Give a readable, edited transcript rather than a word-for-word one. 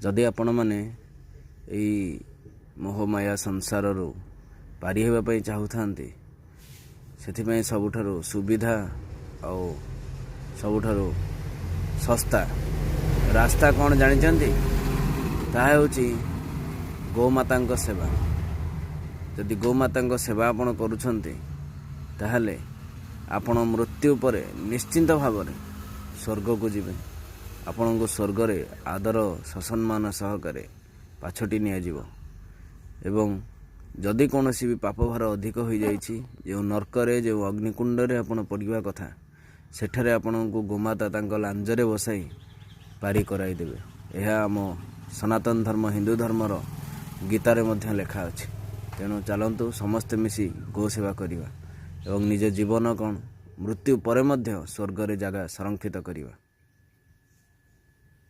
ଯଦି ଆପଣମାନେ ଏଇ ମୋହମାୟା ସଂସାରରୁ ପାରି ହେବା ପାଇଁ ଚାହୁଁଥାନ୍ତି, ସେଥିପାଇଁ ସବୁଠାରୁ ସୁବିଧା ଆଉ ସବୁଠାରୁ ଶସ୍ତା ରାସ୍ତା କ'ଣ ଜାଣିଛନ୍ତି? ତାହା ହେଉଛି ଗୋମାତାଙ୍କ ସେବା। ଯଦି ଗୋମାତାଙ୍କ ସେବା ଆପଣ କରୁଛନ୍ତି, ତାହେଲେ ଆପଣ ମୃତ୍ୟୁ ପରେ ନିଶ୍ଚିନ୍ତ ଭାବରେ ସ୍ୱର୍ଗକୁ ଯିବେ। ଆପଣଙ୍କୁ ସ୍ୱର୍ଗରେ ଆଦର ସସମ୍ମାନ ସହକାରେ ପାଛୋଟି ନିଆଯିବ ଏବଂ ଯଦି କୌଣସି ବି ପାପ ଭାର ଅଧିକ ହୋଇଯାଇଛି, ଯେଉଁ ନର୍କରେ, ଯେଉଁ ଅଗ୍ନିକୁଣ୍ଡରେ ଆପଣ ପଡ଼ିବା କଥା, ସେଠାରେ ଆପଣଙ୍କୁ ଗୋମାତା ତାଙ୍କ ଲାଞ୍ଜରେ ବସାଇ ପାରି କରାଇଦେବେ। ଏହା ଆମ ସନାତନ ଧର୍ମ, ହିନ୍ଦୁ ଧର୍ମର ଗୀତାରେ ମଧ୍ୟ ଲେଖା ଅଛି। ତେଣୁ ଚାଲନ୍ତୁ, ସମସ୍ତେ ମିଶି ଗୋ ସେବା କରିବା ଏବଂ ନିଜ ଜୀବନ କ'ଣ, ମୃତ୍ୟୁ ପରେ ମଧ୍ୟ ସ୍ୱର୍ଗରେ ଜାଗା ସଂରକ୍ଷିତ କରିବା।